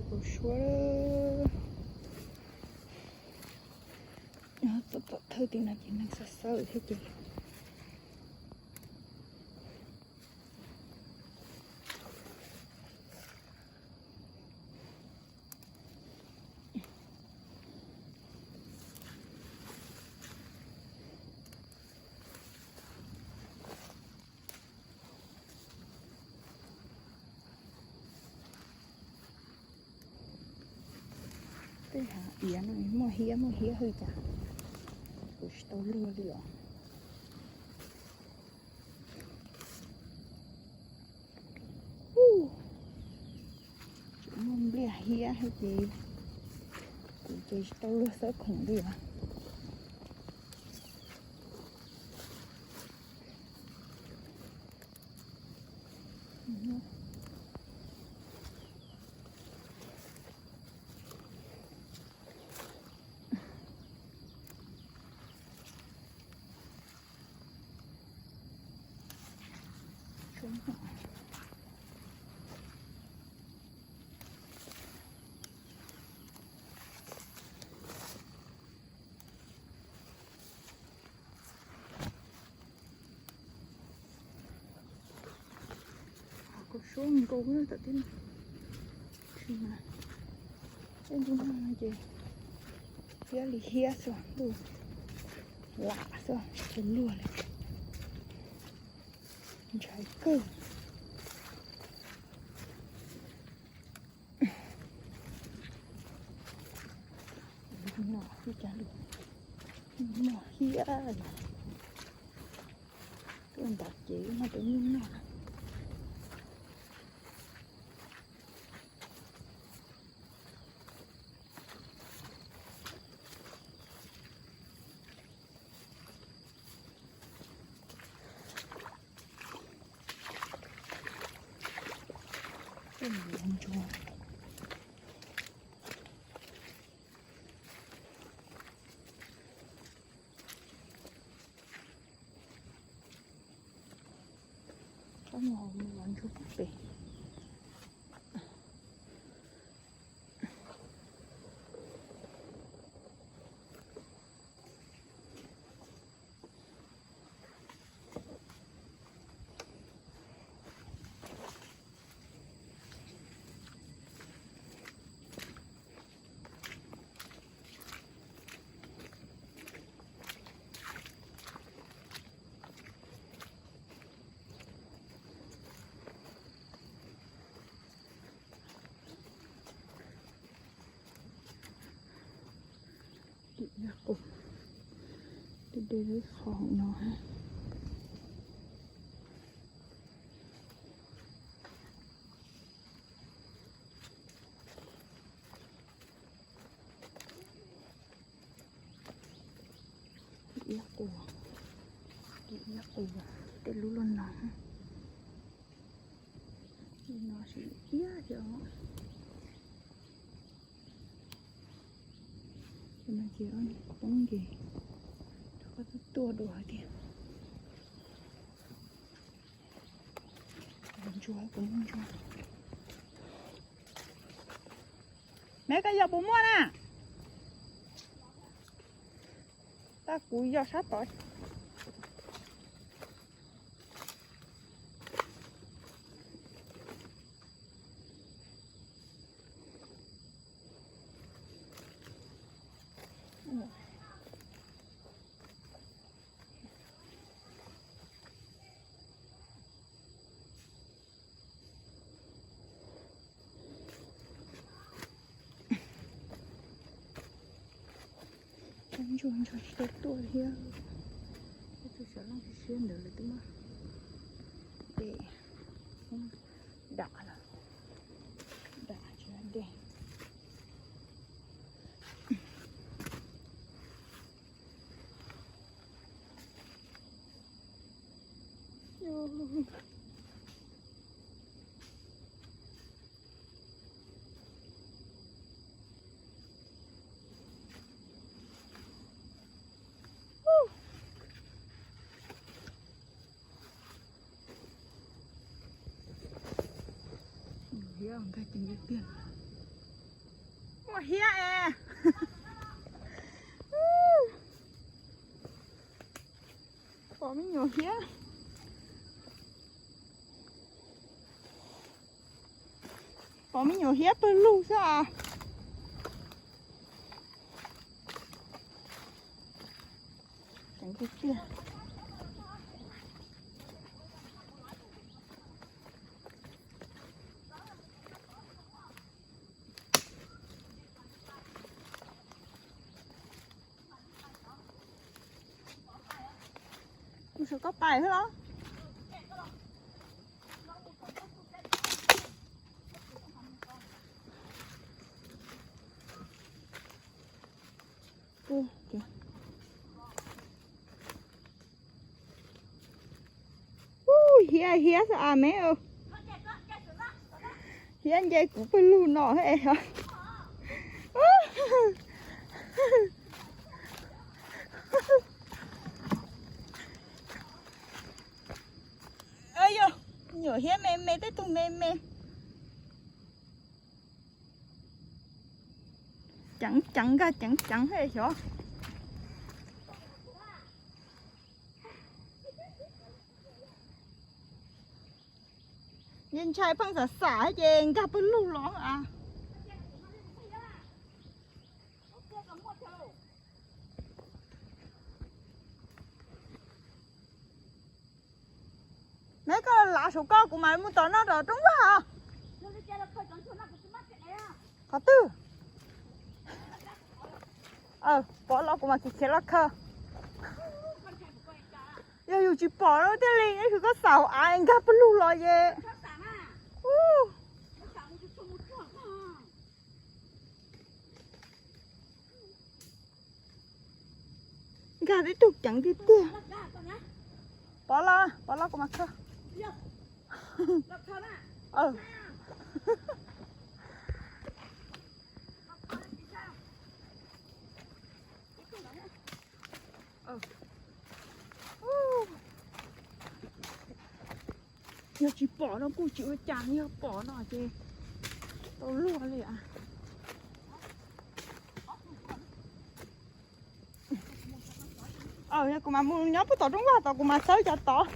Tus suab txom txom thawj tim no ces neeg xav xawb thiab ces. Tej hav iav no muaj hiab muaj hiab hwj cas kuv tsis tau luag li os. Tseem muaj npliaj hiab hwj ces kuv ces tsis tau luag xawb khoom li os. Hav kua suab nkaus tom teb no, tsis mas tej ntu no ces hiab li hiab xwb, ntuj lam xwb tsis luag li, ntshai kawg. No ua cas lawm, muaj hiab li, tuaj nram ces muaj tus nyuj noj. Tsob no mus los ntsuag pem. Tim yaj qus, de de lub qhov hauv no. Tim yaj qus, tim yaj qus, tej lub los no, lub no sim iab thiab. Ces no ces poob ces rov qab tuaj dua tiag. Ntsuag, kuv muaj ntsuag. Me koj yog puas muaj na? Tab kuv yog sab tod. Ntsuag ntsuag tsis tau tuaj thiab. Tus xyov loj siab ntawd lawv twb muab de dam lawm, dam tsis de. Hiab ntag ces tiag tiag. Hiab es. Pom me nyuam hiab. Pom me nyuam hiab pawg lug xwb as. Ceev tiag tiag. Mus saum koj pais xwb los? Hiab, hiab xwb as me. Hiab nce kuv pawg lug no. Yog nyuam hiab me me, tej tug me me. Ceev ceev, nkag ceev ceev xwb xyov. Yeej ntshai pheej xam xam ces nkag pawg lug los as. Neb, koj lav saum koj, kuv mam mus tom no rau roob vaj os. Qhov twg? Pov los kuv mam khiav los khaws. Yog yus tsis pom no thiaj li, ib yam koj xaum av nkag pawg lug los ces. Nkag tib tug ceev tiag tiag. Pov los, pov los kuv mam khaws. Yog tsis pom no kuj tsis ua cas, yog pom no ces tau luag li as. Yog kuv mam mus nyob puag tom roob vaj tod, kuv mam xawb cov tod.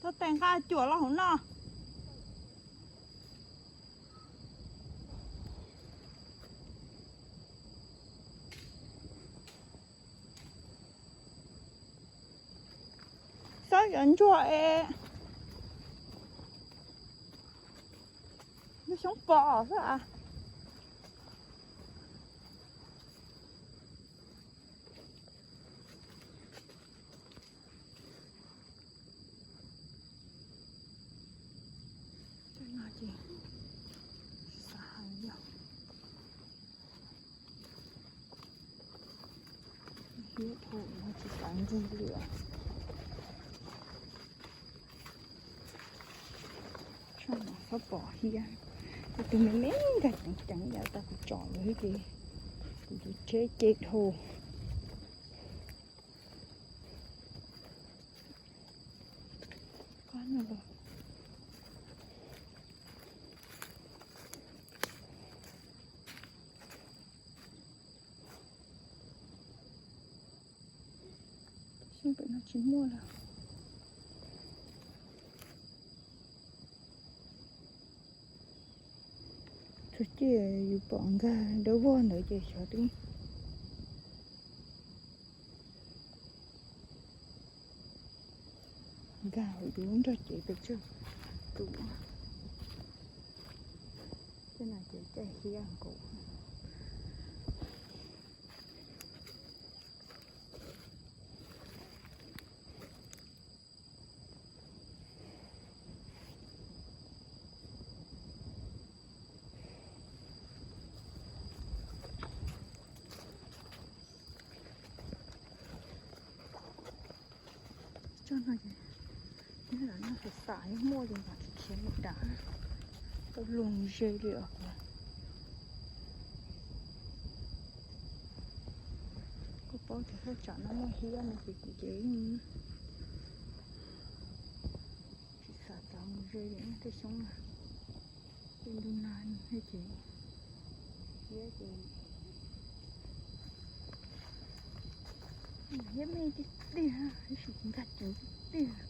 Tau tes nqa cuam los hauv no. Xawb cov ntsuag es lub xyoob pos xwb as. Tej no ces xav hais yog hiab dhau no tsis xav ncig li. Tshaj no txhob pom hiab. Tus me me nkag ceev ceev yav tas kuv tsom lawm ces kuv tus tsheb cem dhau. Xyoob pem no tsis muaj lawm. Tus ciaj yus pom nkag dawb vog ntawd ces xyov twb nkag hauv yus lub nrog cev pes tsawg tus. Tej no ces caij hiab nkaus. Tsob no ces nyob ntawm no xav xav muaj ces mam khiav mus dav. Tau luag ze li os. Kuj paub tias thaj tsam no muaj hiab no ces kuv ces tsis xav txav mus ze li tej xyoob na. Tej ntu nag ces hiab ces hiab me tiag tiag, tab sis nkag ceev tiag tiag.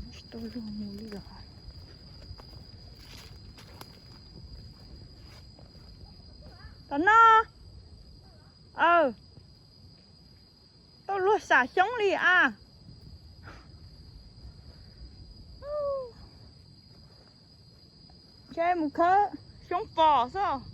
Tsis tau luag mus li os. Tom no. Aw, tau luag sam xyoob li as. Ntshe mus khawb xyoob pos xwb.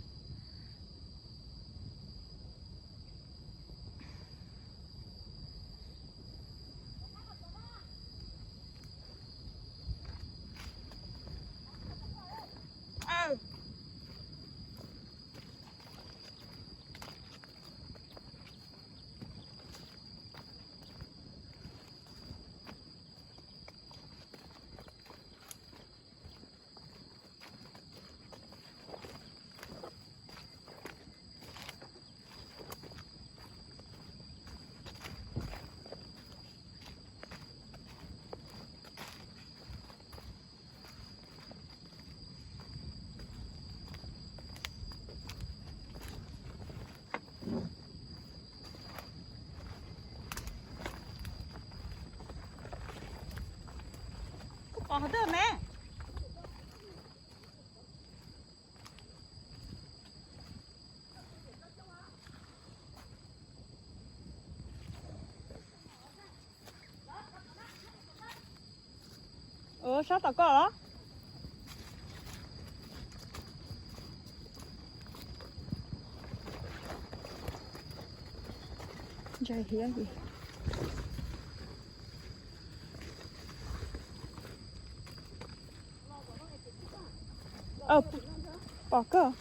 Kuv pom hov twg me? Sab tom koj los? Ntshai hiab li. Pom kawg.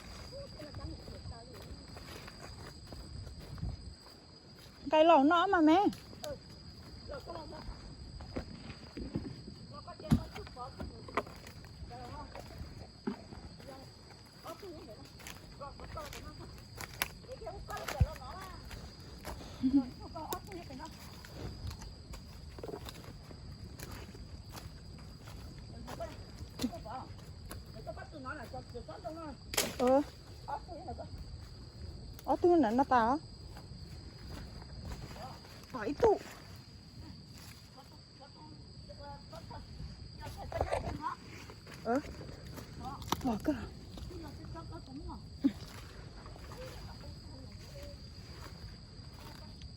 Nqaij laus no mas me. Ob tug na no tas. Pom ib tug. Pom kawg.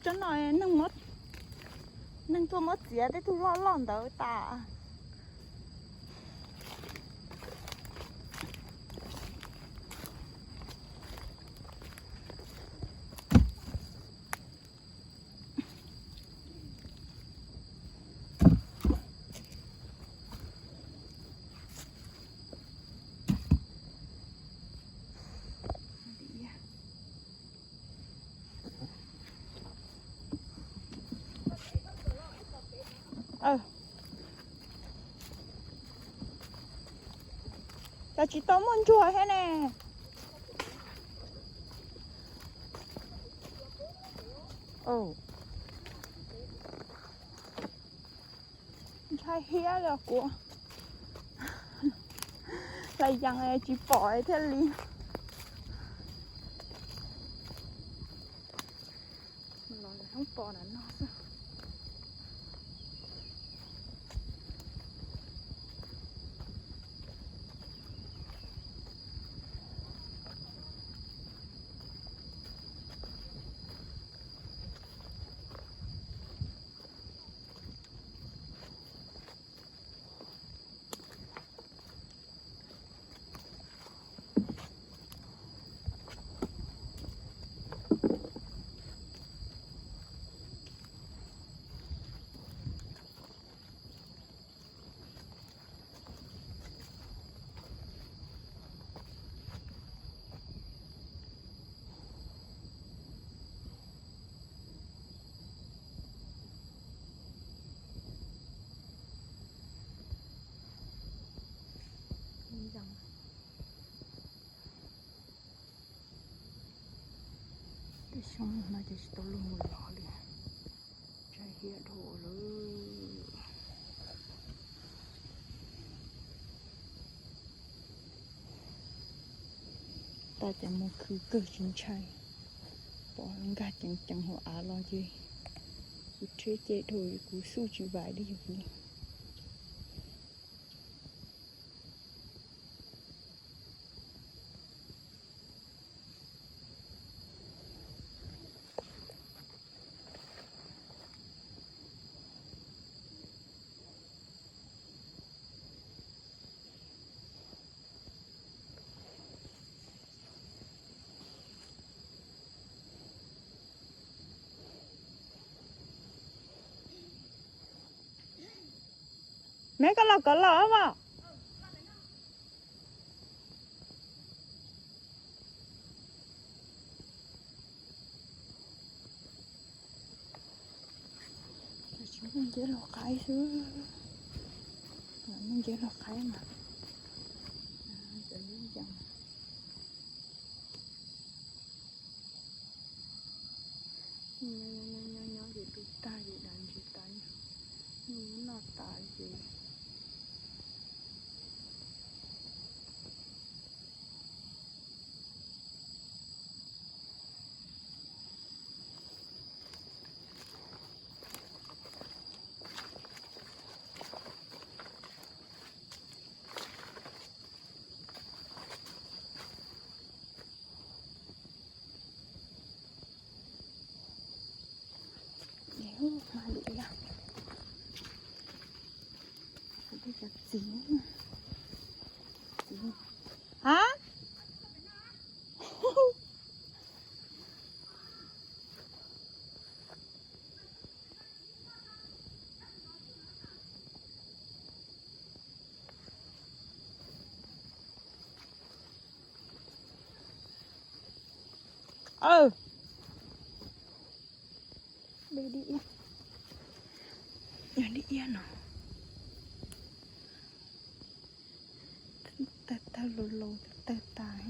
Tsob no neeg tuaj muab txiav tej tug loj loj ntawd tas. Cas tsis tau muaj ntsuag thiab ne. Ntshai hiab li os kuv. Hlais yees tsis pom thiaj li los hoob pos na no xwb. Tej xyoo no ces tsis tau luag mus lov li, ntshai hiav dhau lawm. Tas ces mus khwv kawg tsis ntshai, pom nkag ceev ceev hauv av los ces kuv rhiab cem dhau, kuv xub tsis vaim li yog kuv. Meb koj los kov los mas. Tsis muaj nceb los qaib xwb, muaj nceb los qaib mas. Nyob nyob ces tu tag ces dav ntsis tas, noj tas ces. Hma lwm yog, txiv, txiv, ha. Aw, dib iab, dib iab no. Tawg tawg laus laus tawg tas.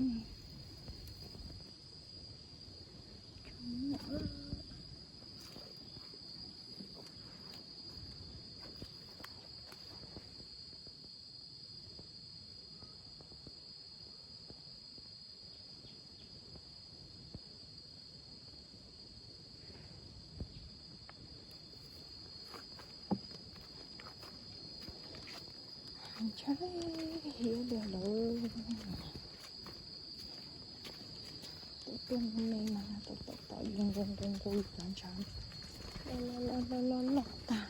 Ntshai hiab li lawm. Tuaj tuaj me me mas tau tom tom zoo zoo nqus nqus cov ntshav loj loj tag.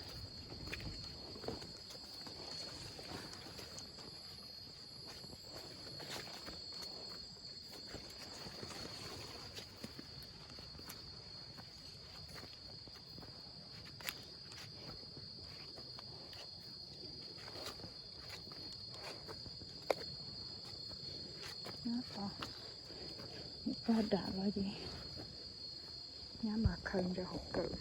Nyob tod, mus pog dam los ces nyab mas khaws ntsaws hauv kawm.